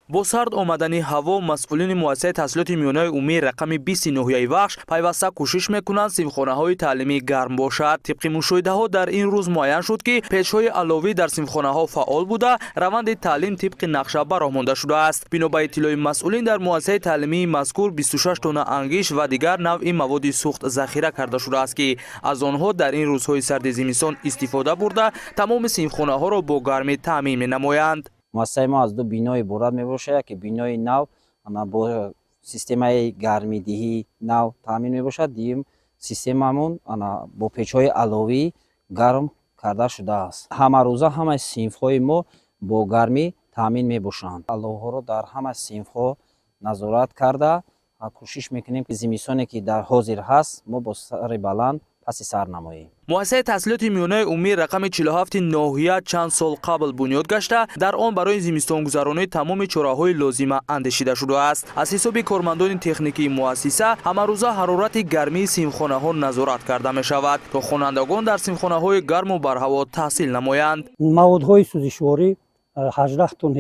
Бо сард омадани ҳаво масъулини муассисаи таҳсилоти миёнаи умумии рақами 20 ноҳияи Вахш пайваста кӯшиш мекунанд, синфхонаҳои таълимӣ гарм бошад. Тибқи мушоҳидаҳо дар ин рӯз муайян шуд, ки печҳои аловӣ дар синфхонаҳо фаъол буда, раванди таълим тибқи нақша ба роҳ монда шудааст. Бино ба иттилои масъулин, дар муассисаи таълимии мазкур 26 тонна ангишт ва дигар навъи маводи сӯхт захира карда шудааст, ки аз онҳо дар ин рӯзҳои сарди зимистон истифода бурда, тамоми синфхонаҳоро бо гармӣ таъмин менамоянд. Муассисаи мо аз ду бино иборат мебошад. Яке бинои нав бо системаи гармидиҳии нав таъмин мебошад, дуюм системамон бо печҳои аловӣ гарм карда шудааст. Ҳамарӯза ҳамаи синфҳои мо бо гармӣ таъмин мебошанд. Аловҳоро дар ҳама синфҳо назорат карда, кӯшиш мекунем, ки зимистоне, ки дар ҳозир ҳаст, мо бо сари баланд паси сар намоем. Муассисаи таҳсилоти миёнаи умумии рақами 47 ноҳия чанд сол қабл бунёд гашта, дар он барои зимистонгузаронӣ тамоми чораҳои лозима андешида шудааст. Аз ҳисоби кормандони техникии муассиса ҳамарӯза ҳарорати гармии синфхонаҳо назорат карда мешавад, то хонандагон дар синфхонаҳои гарму барҳаво таҳсил намоянд. Маводҳои сӯзишворӣ 18 тонн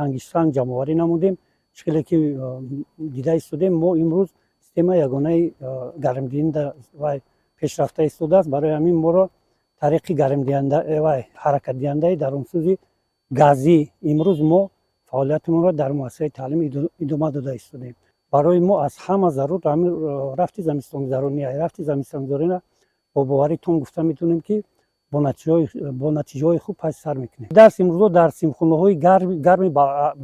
ангиштсанг ҷамъоварӣ намудем. Чӣ хеле ки дида истодем, мо имрӯз системаи ягонаи гармдиҳанда вай пешрафта истодааст. Барои ҳамин моро тариқи гармдиҳанда вай ҳаракатдиҳандаи дарунсӯзи газӣ имрӯз мо фаъолиятамонро дар муассисаи таълим идома дода истодем. Барои мо аз ҳама зарур ҳамин рафти зимистонгузаронӣ. Рафти зимистонгузаронӣ бо боварӣ том гуфта метавонем, ки бо натиҷаҳои хуб паси сар мекунем. Дарс имрӯзо дар синфхонаҳои гарми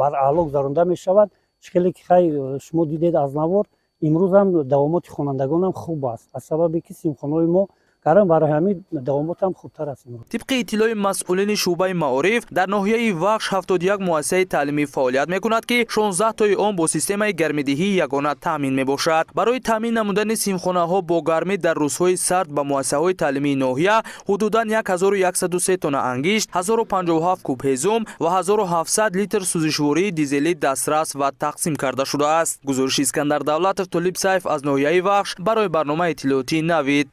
бараъло гузаронда мешавад. Чӣ хеле ки хай шумо дидед аз навор, имрӯзам давомоти хонандагонам хуб аст, аз сабабе ки синфхонаҳои мо гарм, барои ҳамин давомотам хубтар аст. Тибқи иттилои масъулини шӯъбаи маориф, дар ноҳияи Вахш 71 муассисаи таълимӣ фаъолият мекунад, ки 16 тои он бо системаи гармидиҳии ягона таъмин мебошад. Барои таъмин намудани синфхонаҳо бо гармӣ дар рӯзҳои сард ба муассисаҳои таълимии ноҳия ҳудудан 1103 тонна ангишт, 1057 куб ҳезум ва 1700 литр сӯзишвории дизелӣ дастрас ва тақсим карда шудааст. Гузориши Искандар Давлатов, Толиб Сайф аз ноҳияи Вахш барои барномаи иттилоотии «Навид».